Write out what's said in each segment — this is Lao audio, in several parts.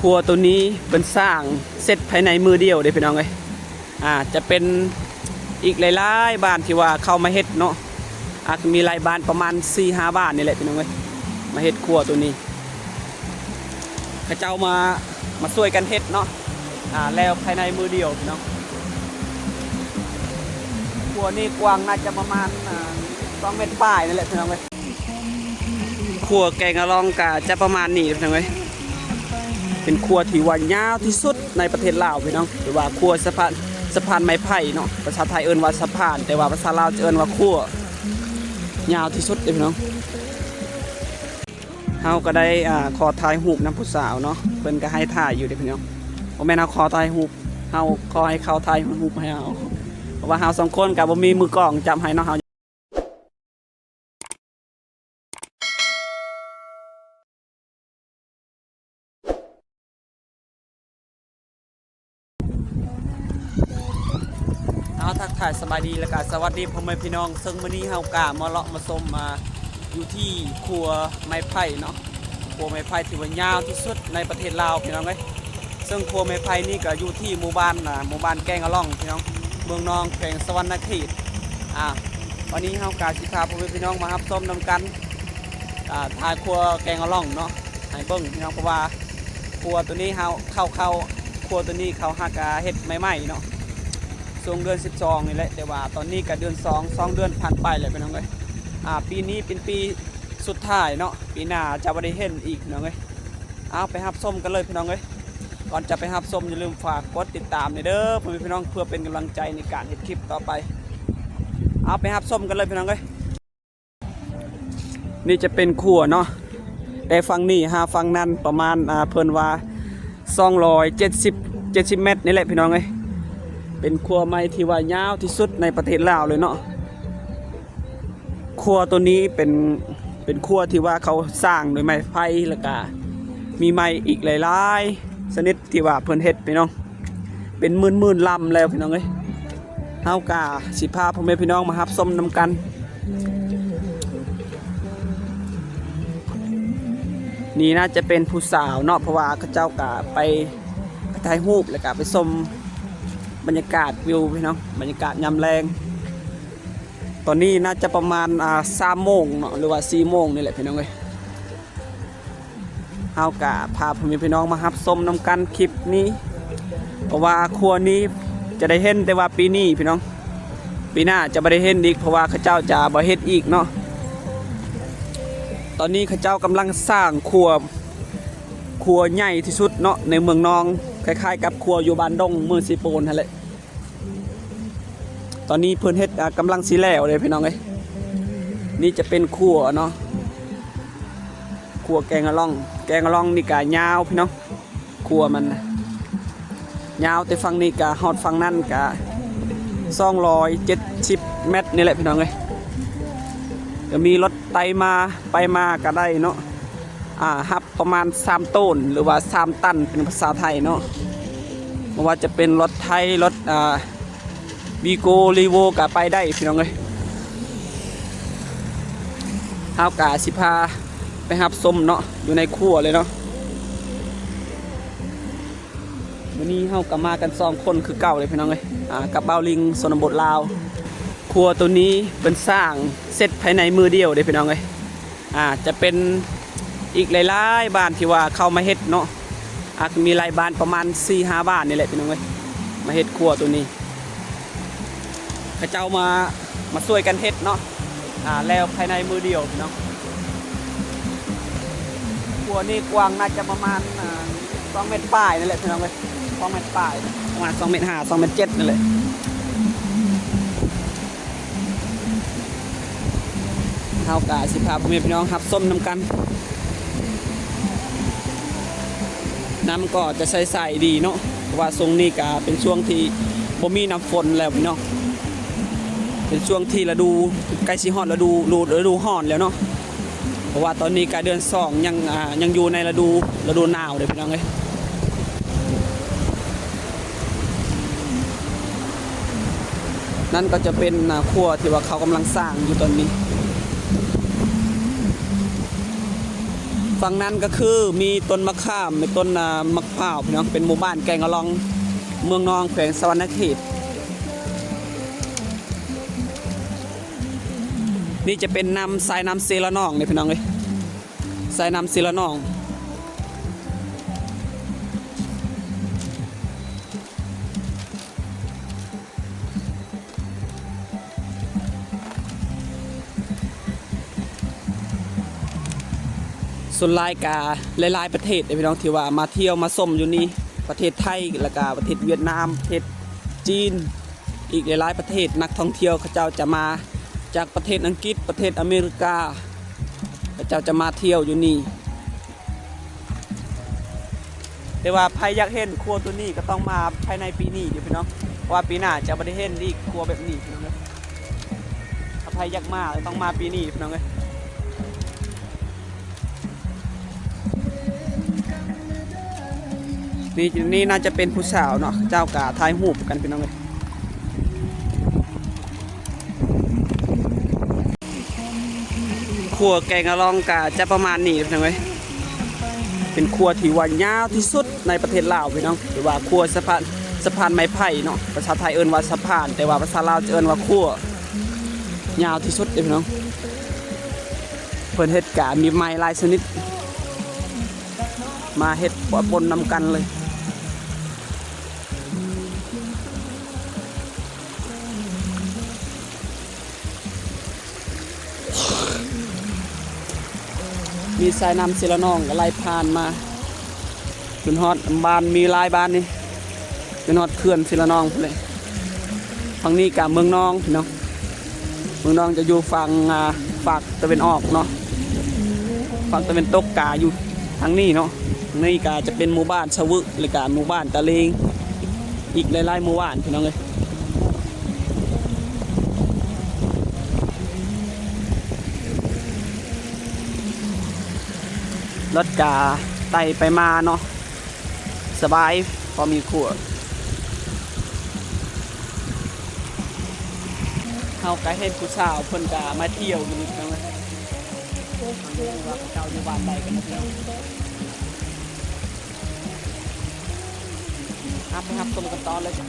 ຄົວໂຕນີ້ເພິ່ນສ້າງເສັດພາຍໃນມື້ດຽວເດ້ພີ່ນ້ອງເອີຍ. ອາ ຈະເປັນອີກຫຼາຍໆບ້ານທີ່ວ່າເຂົາມາເຮັດເນາະ, ອາດມີຫຼາຍບ້ານປະມານສີ່ຫ້າບ້ານນີ້ແຫຼະພີ່ນ້ອງເອີຍ ມາເຮັດຄົວໂຕນີ້. ເຂົາເຈົ້າມາ ມາຊ່ວຍກັນເຮັດເນາະ ອາ ແລ້ວພາຍໃນມື້ດຽວພີ່ນ້ອງ. ຄົວນີ້ກວ້າງໜ້າຈະປະມານ ອາ ສອງແມັດປາຍນີ້ແຫຼະພີ່ນ້ອງເອີຍ. ຄົວແກງອະລ່ອງກະຈະປະມານນີ້ພີ່ນ້ອງເອີຍ, ເປັນຄົວທີ່ວ່າຍາວທີ່ສຸດໃນປະເທດລາວພີ່ນ້ອງ. ຫຼືວ່າຄົວສະພານ ສະພານໄມ້ໄຜ່ເນາະ, ພາສາໄທເອີ້ນວ່າສະພານ ແຕ່ວ່າພາສາລາວຈະເອີ້ນວ່າຄົວ, ຍາວທີ່ສຸດເດ້ພີ່ນ້ອງ. ເຮົາກໍໄດ້ ອາ ຂໍຖ່າຍຮູບນຳຜູ້ສາວເນາະ, ເພິ່ນກໍໃຫ້ຖ່າຍຢູ່ເດ້ພີ່ນ້ອງ. ບໍ່ແມ່ນເຮົາຂໍຖ່າຍຮູບ, ເຮົາຂໍໃຫ້ເຂົາຖ່າຍຮູບໃຫ້ເຮົາ, ເພາະວ່າເຮົາສອງຄົນກໍບໍ່ມີມືກ້ອງຈັບໃຫ້ເນາະ. ເຮົາ ເຮົາທັກທາຍສະບາຍດີ ແລ້ວກະສະຫວັດດີພໍ່ແມ່ພີ່ນ້ອງ. ເຊິ່ງມື້ນີ້ເຮົາກະມາເລາະມາຊົມ ອາ ຢູ່ທີ່ຄົວໄມ້ໄຜ່ເນາະ, ຄົວໄມ້ໄຜ່ທີ່ວ່າຍາວທີ່ສຸດໃນປະເທດລາວພີ່ນ້ອງເອີຍ. ເຊິ່ງຄົວໄມ້ໄຜ່ນີ້ກະຢູ່ທີ່ໝູ່ບ້ານ ອາ ໝູ່ບ້ານແກງອະລ່ອງພີ່ນ້ອງ, ເມືອງນອງ ແຂວງສະຫວັນນະເຂດ. ອາ ວັນນີ້ເຮົາກະຊິພາພໍ່ແມ່ພີ່ນ້ອງມາຮັບຊົມນຳກັນ ອາ ທ່າຄົວແກງອະລ່ອງເນາະ ໃຫ້ເບິ່ງພີ່ນ້ອງ, ເພາະວ່າຄົວໂຕນີ້ເຮົາ ເຂົາ ເຂົາ ຄົວໂຕນີ້ເຂົາຫາກະເຮັດໃໝ່ໆເນາະ ຊ່ວງເດືອນສິບສອງນີ້ແຫຼະ, ແຕ່ວ່າຕອນນີ້ກະເດືອນສອງ ສອງເດືອນຜ່ານໄປແລ້ວພີ່ນ້ອງເອີຍ. ອາ ປີນີ້ເປັນປີສຸດທ້າຍເນາະ, ປີໜ້າຈະບໍ່ໄດ້ເຫັນອີກພີ່ນ້ອງເອີຍ. ເອົາ ໄປຮັບຊົມກັນເລີຍພີ່ນ້ອງເອີຍ. ກ່ອນຈະໄປຮັບຊົມ ຢ່າລືມຝາກກົດຕິດຕາມແດ່ເດີພໍ່ແມ່ພີ່ນ້ອງ ເພື່ອເປັນກຳລັງໃຈໃນການເຮັດຄລິບຕໍ່ໄປ. ເອົາ ໄປຮັບຊົມກັນເລີຍພີ່ນ້ອງເອີຍ. ນີ້ຈະເປັນຂົວເນາະ, ແຕ່ຝັ່ງນີ້ຫາຝັ່ງນັ້ນປະມານ ອາ ເພິ່ນວ່າສອງຮ້ອຍເຈັດສິບ ເຈັດສິບແມັດນີ້ແຫຼະພີ່ນ້ອງເອີຍ. ເປັນຂົວໄມ້ທີ່ວ່າຍາວທີ່ສຸດໃນປະເທດລາວເລີຍເນາະ. ຂົວໂຕນີ້ເປັນ ເປັນຂົວທີ່ວ່າເຂົາສ້າງໂດຍໄມ້ໄຜ່ ແລ້ວກະມີໄມ້ອີກຫຼາຍໆຊະນິດທີ່ວ່າເພິ່ນເຮັດພີ່ນ້ອງ, ເປັນໝື່ນໆລຳແລ້ວພີ່ນ້ອງເອີຍ. ເຮົາກະຊິພາພໍ່ແມ່ພີ່ນ້ອງມາຮັບຊົມນຳກັນ. ນີ້ໜ້າຈະເປັນຜູ້ສາວເນາະ, ເພາະວ່າເຂົາເຈົ້າກະໄປ ໄປຖ່າຍຮູບ ແລ້ວກະໄປຊົມບັນຍາກາດວິວພີ່ນ້ອງ, ບັນຍາກາດຍາມແລງ. ຕອນນີ້ໜ້າຈະປະມານ ອາ ສາມໂມງເນາະ ຫຼືວ່າສີ່ໂມງນີ້ແຫຼະພີ່ນ້ອງເອີຍ. ເຮົາກະພາພໍ່ແມ່ພີ່ນ້ອງມາຮັບຊົມນຳກັນຄລິບນີ້, ເພາະວ່າຂົວນີ້ຈະໄດ້ເຫັນແຕ່ວ່າປີນີ້ພີ່ນ້ອງ, ປີໜ້າຈະບໍ່ໄດ້ເຫັນອີກ ເພາະວ່າເຂົາເຈົ້າຈະບໍ່ເຮັດອີກເນາະ. ຕອນນີ້ເຂົາເຈົ້າກຳລັງສ້າງຂົວ ຂົວໃຫຍ່ທີ່ສຸດເນາະ ໃນເມືອງນອງ, ຄ້າຍໆກັບຂົວຢູ່ບ້ານດົງເມືອງເຊໂປນຫັ້ນແຫຼະ. ຕອນນີ້ເພິ່ນເຮັດ ອາ ກຳລັງຊິແລ້ວເດ້ພີ່ນ້ອງເອີຍ. ນີ້ຈະເປັນຂົວເນາະ, ຂົວແກງອະລ່ອງ, ແກງອະລ່ອງນີ້ກະຍາວພີ່ນ້ອງ, ຂົວມັນນະຍາວ ແຕ່ຝັ່ງນີ້ກະຮອດຝັ່ງນັ້ນກະສອງຮ້ອຍເຈັດສິບແມັດນີ້ແຫຼະພີ່ນ້ອງເອີຍ. ກະມີລົດໄຖມາໄປມາກະໄດ້ເນາະ, ອາ ຮັບ ປະມານສາມໂຕນ ຫຼືວ່າສາມຕັນ ເປັນພາສາໄທເນາະ. ບໍ່ວ່າຈະເປັນລົດໄຖ ລົດ ອາ ວີໂກ້ ລີໂວ້ ກະໄປໄດ້ພີ່ນ້ອງເອີຍ. ເຮົາກະຊິພາໄປຮັບຊົມເນາະ ຢູ່ໃນຂົວເລີຍເນາະ. ມື້ນີ້ເຮົາກະມາກັນສອງຄົນຄືເກົ່າເລີຍພີ່ນ້ອງເອີຍ, ອາ ກັບບ່າວລິງ ຊົນນະບົດລາວ. ຂົວໂຕນີ້ເພິ່ນສ້າງເສັດພາຍໃນມື້ດຽວເດ້ພີ່ນ້ອງເອີຍ. ອາ ຈະເປັນອີກຫຼາຍໆບ້ານທີ່ວ່າເຂົາມາເຮັດເນາະ, ອາດມີຫຼາຍບ້ານ ປະມານສີ່ຫ້າບ້ານນີ້ແຫຼະພີ່ນ້ອງເອີຍ ມາເຮັດຂົວໂຕນີ້. ເຂົາເຈົ້າມາ ມາຊ່ວຍກັນເຮັດເນາະ, ອາ ແລ້ວພາຍໃນມື້ດຽວພີ່ນ້ອງ. ຂົວນີ້ກວ້າງໜ້າຈະປະມານ ອາ ສອງແມັດປາຍນີ້ແຫຼະພີ່ນ້ອງເອີຍ, ສອງແມັດປາຍ ປະມານສອງແມັດຫ້າ ສອງແມັດເຈັດນີ້ແຫຼະ. ເຮົາກະຊິພາພໍ່ແມ່ພີ່ນ້ອງຮັບຊົມນຳກັນ. ນ້ຳກໍຈະໃສໆດີເນາະ, ເພາະວ່າຊ່ວງນີ້ກະເປັນຊ່ວງທີ່ບໍ່ມີນ້ຳຝົນແລ້ວພີ່ນ້ອງ, ເປັນຊ່ວງທີ່ລະດູ ໃກ້ຊິຮອດລະດູ ລະດູຮ້ອນແລ້ວເນາະ. ເພາະວ່າຕອນນີ້ກະເດືອນສອງ ຍັງ ອາ ຍັງຢູ່ໃນລະດູ ລະດູໜາວເດ້ພີ່ນ້ອງເອີຍ. ນັ້ນກໍຈະເປັນ ອາ ຂົວທີ່ວ່າເຂົາກຳລັງສ້າງຢູ່ຕອນນີ້. ຝັ່ງນັ້ນກໍຄືມີຕົ້ນມະຂາມ ມີຕົ້ນ ອ່າ ໝາກພ້າວ ພີ່ນ້ອງ. ເປັນໝູ່ບ້ານແກງອະລ່ອງ ເມືອງນອງ ແຂວງສະຫວັນນະເຂດ. ນີ້ຈະເປັນນ້ຳ ສາຍນ້ຳເຊລະນອງເດ້ ພີ່ນ້ອງເອີຍ, ສາຍນ້ຳເຊລະນອງ. ສ່ວນຫຼາຍກະຫຼາຍໆປະເທດເດ້ພີ່ນ້ອງ ທີ່ວ່າມາທ່ຽວມາຊົມຢູ່ນີ້, ປະເທດໄທ ແລ້ວກະປະເທດຫວຽດນາມ, ປະເທດຈີນ, ອີກຫຼາຍໆປະເທດ. ນັກທ່ອງທ່ຽວເຂົາເຈົ້າຈະມາຈາກປະເທດອັງກິດ, ປະເທດອາເມລິກາ, ເຂົາເຈົ້າຈະມາທ່ຽວຢູ່ນີ້. ແຕ່ວ່າໃຜຢາກເຫັນຂົວຕົວນີ້ກໍຕ້ອງມາພາຍໃນປີນີ້ເດີພີ່ນ້ອງ, ເພາະວ່າປີໜ້າຈະບໍ່ໄດ້ເຫັນອີກຂົວແບບນີ້ພີ່ນ້ອງເອີຍ. ຖ້າໃຜຢາກມາກໍຕ້ອງມາປີນີ້ພີ່ນ້ອງເອີຍ. ນີ້ ນີ້ໜ້າຈະເປັນຜູ້ສາວເນາະ, ເຂົາເຈົ້າກໍຖ່າຍຮູບກັນພີ່ນ້ອງເອີຍ. ຂົວແກງອະລ່ອງກະຈະປະມານນີ້ພີ່ນ້ອງເອີຍ, ເປັນຂົວທີ່ວ່າຍາວທີ່ສຸດໃນປະເທດລາວພີ່ນ້ອງ, ຫຼືວ່າຂົວສະພານ ສະພານໄມ້ໄຜ່ເນາະ. ພາສາໄທເອີ້ນວ່າສະພານ, ແຕ່ວ່າພາສາລາວຈະເອີ້ນວ່າຂົວ, ຍາວທີ່ສຸດເດ້ພີ່ນ້ອງ. ເພິ່ນເຮັດກະມີໄມ້ຫຼາຍຊະນິດ ມາເຮັດປົນນຳກັນເລີຍ. ມີສາຍນ້ຳເຊລະນອງກໍໄຫຼຜ່ານມາຈົນຮອດບ້ານ, ມີຫຼາຍບ້ານນີ້ ຈົນຮອດເຂື່ອນເຊລະນອງພຸ້ນເລີຍ. ຝັ່ງນີ້ກະເມືອງນອງເນາະ, ເມືອງນອງຈະຢູ່ຝັ່ງ ອ່າ ຟາກຕາເວັນອອກເນາະ, ຟາກຕາເວັນຕົກກະຢູ່ທາງນີ້ເນາະ. ນີ້ກະຈະເປັນໝູ່ບ້ານສະວຶ ແລ້ວກະໝູ່ບ້ານຕະເລງ, ອີກຫຼາຍໆໝູ່ບ້ານພີ່ນ້ອງເອີຍ. ລົດກະໄຕ່ໄປມາເນາະ, ສະບາຍ ພໍມີຂົວ. ເຮົາກະເຫັນຜູ້ສາວເພິ່ນກະມາທ່ຽວຢູ່ນີ້ພີ່ນ້ອງເອີຍ. ເຂົາເຈົ້າຢູ່ບ້ານໃດກັນເນາະພີ່ນ້ອງ. ເອົາ ໄປຮັບຊົມກັນຕໍ່ເລີຍ.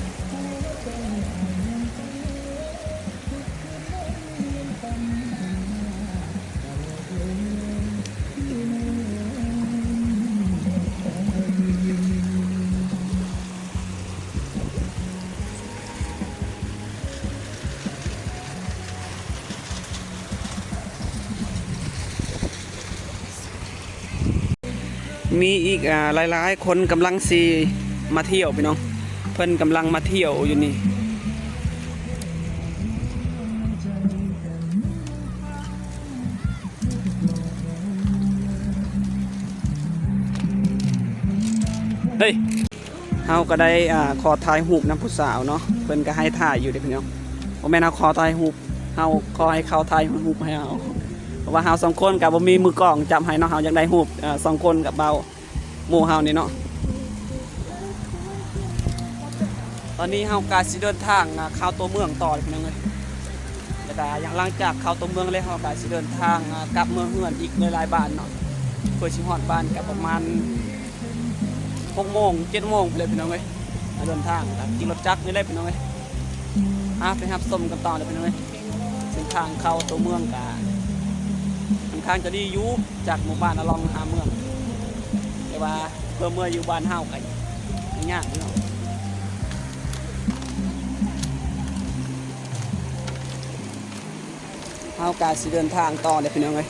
ມີອີກ ອ່າ ຫຼາຍໆຄົນກຳລັງຊິມາທ່ຽວພີ່ນ້ອງ, ເພິ່ນກຳລັງມາທ່ຽວຢູ່ນີ້. ເຮີ້ຍ ເຮົາກໍໄດ້ ອ່າ ຂໍຖ່າຍຮູບນຳຜູ້ສາວເນາະ, ເພິ່ນກໍໃຫ້ຖ່າຍຢູ່ເດ້ພີ່ນ້ອງ. ບໍ່ແມ່ນເຮົາຂໍຖ່າຍຮູບ, ເຮົາຂໍໃຫ້ເຂົາຖ່າຍຮູບໃຫ້ເຮົາ, ເພາະວ່າເຮົາສອງຄົນກໍບໍ່ມີມືກ້ອງຈັບໃຫ້ເນາະ. ເຮົາຢາກໄດ້ຮູບ ເອີ່ ສອງຄົນກັບບ່າວ ໝູ່ເຮົານີ້ເນາະ. ຕອນນີ້ເຮົາກໍຊິເດີນທາງ ອ່າ ເຂົ້າຕົວເມືອງຕໍ່ເລີຍພີ່ນ້ອງເອີຍ, ແລ້ວກໍຫຼັງຈາກເຂົ້າຕົວເມືອງແລ້ວ ເຮົາກໍຊິເດີນທາງ ອ່າ ກັບເມືອງເຮືອນອີກຫຼາຍໆບ້ານເນາະ, ເພື່ອຊິຮອດບ້ານກໍປະມານ ຫົກໂມງ ເຈັດໂມງພຸ້ນແຫຼະພີ່ນ້ອງເອີຍ. ເດີນທາງກໍຂີ່ລົດຈັກນີ້ແຫຼະພີ່ນ້ອງເອີຍ. ອ່າ ໄປຮັບຊົມກັນຕໍ່ເລີຍພີ່ນ້ອງເອີຍ. ເສັ້ນທາງເຂົ້າຕົວເມືອງກໍຂ້ອນຂ້າງຈະດີຢູ່ ຈາກໝູ່ບ້ານອະລ່ອງຫາເມືອງ, ແຕ່ວ່າເພື່ອເມືອຢູ່ບ້ານເຮົາກໍຍາກເນາະ. ເຮົາກໍຊິເດີນທາງຕໍ່ເລີຍພີ່ນ້ອງເອີຍ.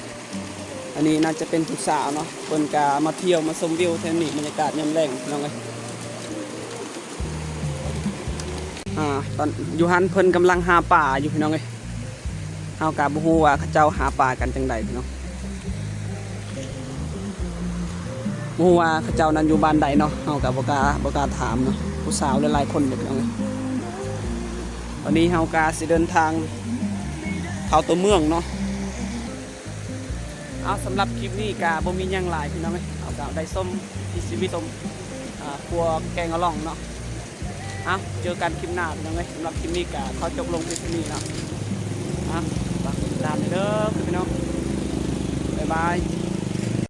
ອັນນີ້ໜ້າຈະເປັນຜູ້ສາວເນາະ, ເພິ່ນກະມາທ່ຽວມາຊົມວິວແຖວນີ້, ບັນຍາກາດຍາມແລງພີ່ນ້ອງເອີຍ. ອ່າ ຕອນຢູ່ຫັ້ນເພິ່ນກຳລັງຫາປາຢູ່ພີ່ນ້ອງເອີຍ. ເຮົາກະບໍ່ຮູ້ວ່າເຂົາເຈົ້າຫາປາກັນຈັ່ງໃດພີ່ນ້ອງ, ບໍ່ຮູ້ວ່າເຂົາເຈົ້ານັ້ນຢູ່ບ້ານໃດເນາະ. ເຮົາກະບໍ່ກ້າ ບໍ່ກ້າຖາມເນາະ, ຜູ້ສາວຫຼາຍໆຄົນເດ້ພີ່ນ້ອງເອີຍ. ຕອນນີ້ເຮົາກະຊິເດີນທາງເຂົ້າຕົວເມືອງເນາະ. ເອົາ ສຳລັບຄລິບນີ້ກະບໍ່ມີຫຍັງຫຼາຍພີ່ນ້ອງເອີຍ, ເຮົາກະໄດ້ຊົມວິຖີຊີວິດ ຊົມ ອ່າ ຄົວແກງອະລ່ອງເນາະ. ເອົາ ເຈີກັນຄລິບໜ້າພີ່ນ້ອງເອີຍ, ສຳລັບຄລິບນີ້ກະຂໍຈົບລົງພຽງເທົ່ານີ້ເນາະ. ເອົາ ຝາກກົດຕິດຕາມເດີພີ່ນ້ອງ, ບາຍບາຍ.